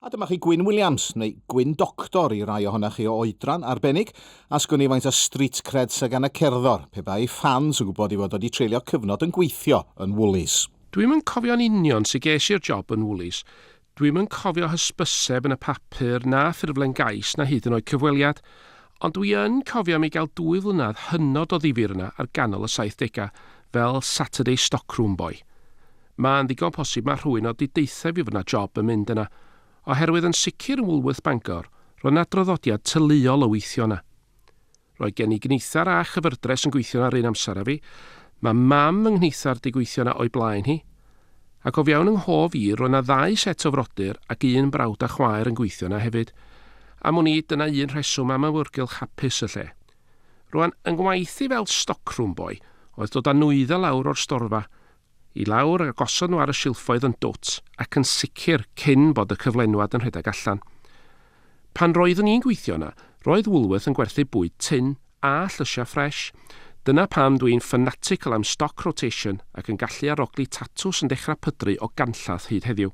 A dyma chi Gwyn Williams, neu Gwyn Doctor i rai ohonoch chi o oedran arbennig, a sgwn i faint o street cred sy gan y cerddor, pe bai ffans yn gwybod ei fod o 'di treulio cyfnod yn gweithio yn Woolies. Dwi'm yn cofio'n union sut ges i'r job yn Woolies. Dwi'm yn cofio hysbyseb yn y papur na ffurflen gais na hyd yn oed cyfweliad. Ond dwi yn cofio mi gael 2 flynedd hynod o ddifyr yna ar ganol y saithdegau fel Saturday Stockroom Boy. Mae'n ddigon posib ma rhywun oedd 'di deutha fi fod 'na job yn mynd yna, oherwydd yn sicr yn Woolworth Bangor roedd 'na draddodiad teuluol o weithio yna. Roedd gen i gneithar a chyfyrdres yn gweithio yna'r un amser â fi. Mae mam fy nghneithar 'di gweithio yna o'i blaen hi. Ac o fewn yng nghof i roedd 'na ddau set o frodyr ac un brawd a chwaer yn gweithio yna hefyd. Am wn i, dyna un rheswm am awyrgylch hapus y lle. Rwan, yng ngwaith i fel stockroom boy oedd dod â nwyddau lawr o'r storfa i lawr a gosod nhw ar y silffoedd yn dwt ac yn sicr cyn bod y cyflenwad yn rhedeg allan. Pan roeddwn i'n gweithio yna, roedd Woolworth yn gwerthu bwyd tun a llysiau ffresh. Dyna pam dwi'n fanatical am stock rotation ac yn gallu arogli tatws yn dechrau pydru o ganllath hyd heddiw.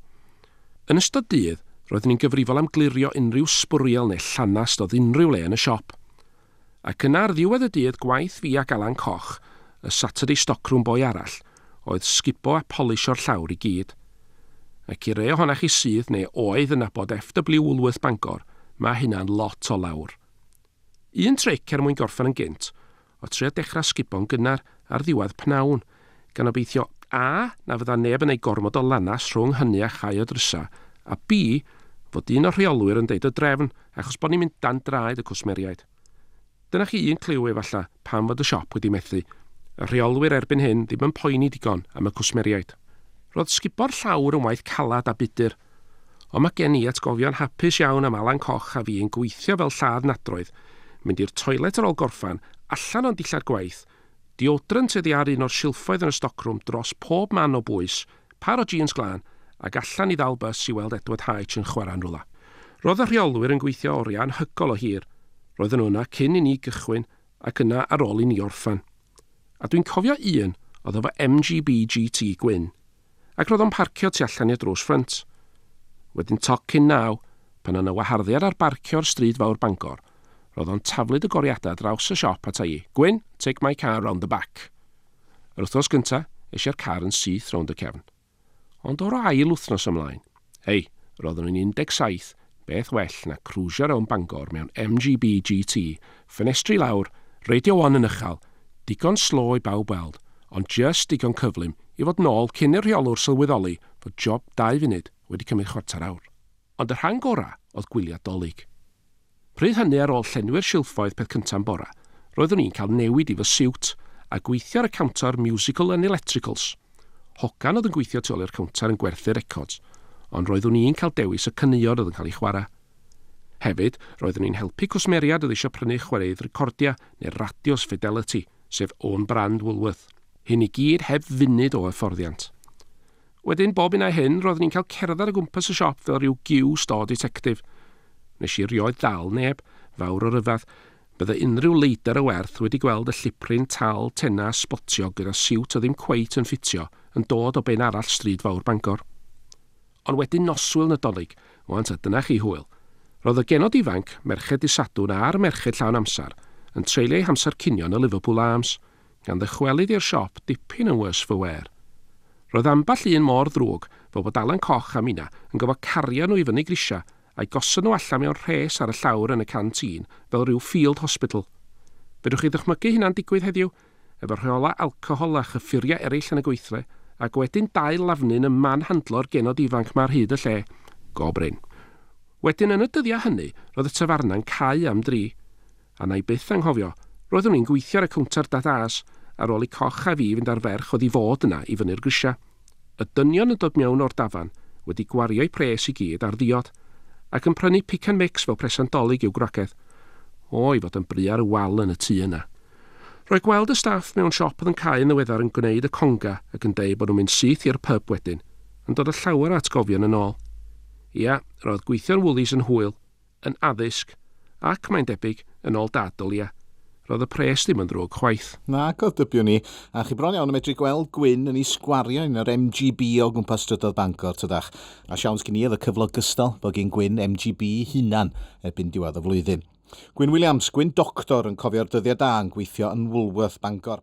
Yn ystod dydd, roeddwn i'n gyfrifol am glirio unrhyw sbwriel neu llanast oedd unrhyw le yn y siop. Ac yna ar ddiwedd y dydd gwaith fi ac Alan Koch, y Saturday Stockroom Boy arall, oedd sgubo a polisio'r llawr i gyd. Ac i rei ohonach chi sydd neu oedd yn nabod FW Woolworth Bangor, mae hynna'n lot o lawr. Un tric er mwyn gorffen yn gynt oedd trio dechrau sgubo'n gynnar ar ddiwedd pnawn, gan obeithio A, na fydda neb yn ei gormod o lanast rhwng hynny a chau y drysa, a B, fod un o'r rheolwyr yn deud y drefn achos bod ni'n mynd dan draed y cwsmeriaid. Dyna chi un cliw efalla pam fod y siop wedi methu. Y rheolwyr erbyn hyn ddim yn poeni digon am y cwsmeriaid. Roedd sgubo'r llawr yn waith calad a budr. Ond mae gen i atgofion hapus iawn am Alan Koch a fi yn gweithio fel lladd nadroedd, mynd i'r toilet ar ôl gorffan, allan o'n dillad gwaith, deodorant oddi ar un o'r silffoedd yn y stockroom dros pob man o bwys, par o jeans glân, ac allan i ddal bws i weld Edward Haich yn chwarae'n rwla. Roedd y rheolwyr yn gweithio oriau anhygol o hir. Roedden nhw yna cyn i ni gychwyn ac yna ar ôl i ni orffen. A dwi'n cofio un oedd efo MGB GT gwyn, ac roedd o'n parcio tu allan i'r drws ffrynt. Wedyn toc cyn naw, pan oedd 'na waharddiad ar barcio ar stryd fawr Bangor, roedd o'n taflud y goriadau draws y siop ata i, Gwyn, take my car round the back. Yr wythnos gynta, es i'r car yn syth rownd y cefn. Ond o'r ail wythnos ymlaen, hei, roeddwn i'n 17, beth well na crwsio rownd Bangor mewn MGB GT, ffenestri lawr, Radio One yn uchel, digon slo i bawb weld, ond jyst digon cyflym i fod nôl cyn i'r rheolwr sylweddoli fod job 2 funud wedi cymryd chwarter awr. Ond y rhan gorau oedd gwyliau Dolig. Pryd hynny ar ôl llenwi'r silffoedd peth cynta'n bora, roeddwn i'n cael newid i fy siwt a gweithio ar y cownter Musical and Electricals. Hogan oedd yn gweithio tu ôl i'r cownter yn gwerthu records, ond roeddwn i'n cael dewis y caneuon oedd yn cael eu chwarae. Hefyd, roeddwn i'n helpu cwsmeriaid oedd eisiau prynu chwaraeydd recordiau neu radios Fidelity, sef own brand Woolworth. Hyn i gyd heb funud o hyfforddiant. Wedyn, bob un a hyn, roeddwn i'n cael cerdded o gwmpas y siop fel rhyw giw store detective. Nes i rioed ddal neb, fawr o ryfedd. Bydde unrhyw leidr o werth wedi gweld y llipryn tal, tena, sbotiog gyda siwt o ddim cweit yn ffitio yn dod o ben arall stryd fawr Bangor. Ond wedyn noswyl Nadolig, wan ta dyna chi hwyl. Roedd y genod ifanc, merched dydd Sadwrn a'r merched llawn amser, yn treulio eu hamser cinio yn y Liverpool Arms, gan ddychwelyd i'r siop dipyn yn worse for wear. Roedd ambell un mor ddrwg fel bod Alan Koch a minna yn gorfod cario nhw i fyny grisiau a'u gosod nhw allan mewn rhes ar y llawr yn y canteen fel rhyw field hospital. Fedrwch chi ddychmygu hynna'n digwydd heddiw, efo rheolau alcohol a chyffuriau eraill yn y gweithle, ac wedyn dau lafnyn yn manhandlo'r genod ifanc 'ma ar hyd y lle? Go brin. Wedyn yn y dyddiau hynny, roedd y tafarnau'n cau am dri. A na i byth anghofio, roeddwn i'n gweithio ar y cownter dadas ar ôl i Koch a fi fynd â'r ferch oedd i fod yna i fyny'r grisiau. Y dynion yn dod mewn o'r dafan wedi gwario'u pres i gyd ar ddiod, ac yn prynu pick and mix fel presant Dolig i'w gwragedd. O, i fod yn bry ar y wal yn y tŷ yna. Roedd gweld y staff mewn siop oedd yn cau yn ddiweddar yn gwneud y conga ac yn deud bod nhw'n mynd syth i'r pub wedyn, yn dod â llawer o atgofion yn ôl. Ia, roedd gweithio'n Woolies yn hwyl, yn addysg, ac, mae'n debyg, yn ôl dad o leia. Roedd y pres ddim yn ddrwg chwaith. Nac oedd, dybiwn i. A chi bron iawn yn medru gweld Gwyn yn ei sgwario yn yr MGB o gwmpas strydoedd Bangor, tydach. A siawns gen i oedd y cyflog gystal bod gen Gwyn MGB hunan erbyn diwedd y flwyddyn. Gwyn Williams, Gwyn Doctor yn cofio'r dyddiau da yn gweithio yn Woolworth, Bangor.